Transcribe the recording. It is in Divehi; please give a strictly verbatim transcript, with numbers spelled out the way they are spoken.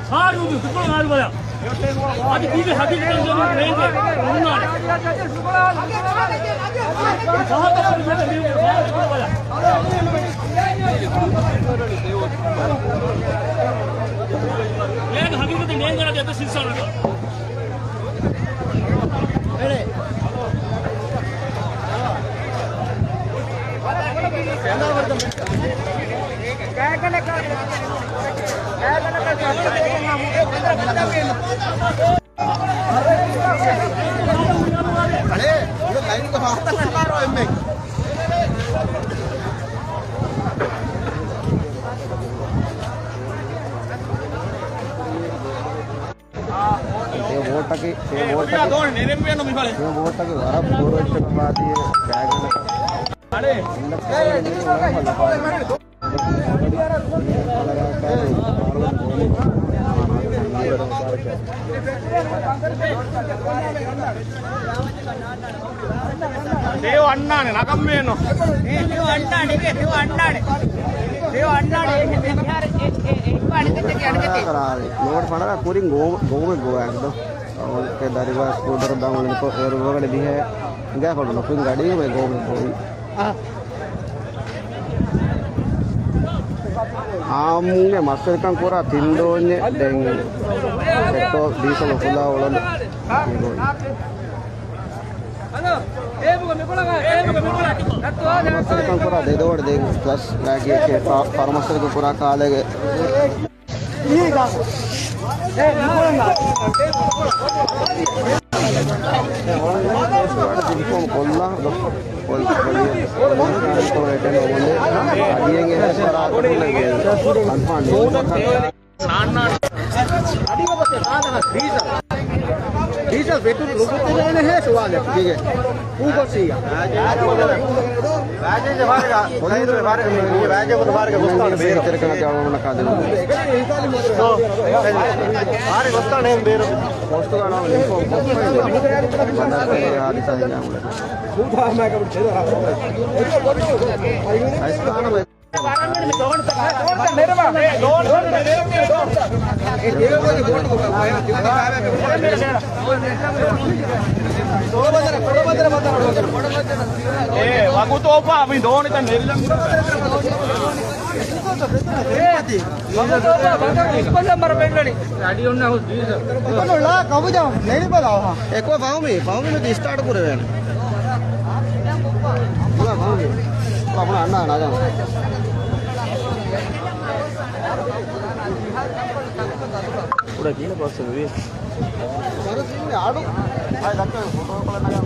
ސާރު ދުކުޅަ ނާރު ބަލަ. އަދި ކީއްވެ ހަގީގަތަށް ނޭނގެ ނުނާނެ. ހަގީގަތަށް ނޭނގަން އަދި އަދަ ސިންސާރަކަށް. އަޅޭ، ލައިންގަ ހާތަން އަންނާރޯ އެންމެ. ތެޔޮ ބޯޓަކީ، ތެޔޮ ބޯޓަކީ، ތެޔޮ ބޯޓަކީ ވަރަށް ބޮޑު އެއްޗަކަށް ވާތީ ގާތްގަނޑަކަށް. ދެޔޮ އަންނާނެ ނަގަން ވޭނު. ދެޔޮ އަންނާނެ، ދެޔޮ އަންނާނެ. ދެޔޮ އަންނާނެ. ލޯޑް ފަނަރަ ކުރިން ގޯ-، ގޯމެއް ގޯއާގެ ދޯ. އަވަން ކެ ދަރިވާ ސްކޫޓަރ ދާމަލި ކޮ އެރު ރޮގަޑި ދިހަ ގާ ކޮޑު ނުކުން ގަޑީ މެ ގޯމެއް ގޯ. އާ. އާއްމުންގެ މަސްވެރިކަން ކުރާ ތިން ދޯންޏެއް ދެން ޕެޓްރޯލް ޑީސަލް ފުލާ އުޅަނދު. މަސްވެރިކަން ކުރާ ދެ ދޯންޏެއް ދެން ޕްލަސް ގާގެ ފަ-، ފަރު މަސްވެރިކަން ކުރާ ކާލޭގެ ކޮންފާމް ނާންނާނެ. ޑީސަލް ފެތުރު ނުފުއްޓިގެން ހޭ ސުވާލެއް. ކީގެ؟ ކޫކޮށީ. ވާޖޭ ފާރިގަ، ވާޖޭ ފާރިގަ ގޮސްތާނެ ބޭރު. ފާރި ގޮސްތާނެ ބޭރު. ޕޯސްޓު ގަނާ ލިފޯ. އައިސް ކާނަ އޭ، ވަގުތޯފާ މި ދޯނިތައް ނެރިލަން. އެކޮނު ޅާ ކަމުޖަ ނެރިބަލާ. އެކޮ ފަހުމީ، ފަހުމީ މި ސްޓާޓް ކުރެވޭނެ. ބުނާ ފަހުމީ. ބުނާ، ބުނާ އަންނާ ނަގަން. ކުޑަ ކީނަ ކޮސް ވީ. ސަރ ސީން އަޑު. ހައި ދައްކަ ފޮޓޯ ކޮޅަށް ނަގާ.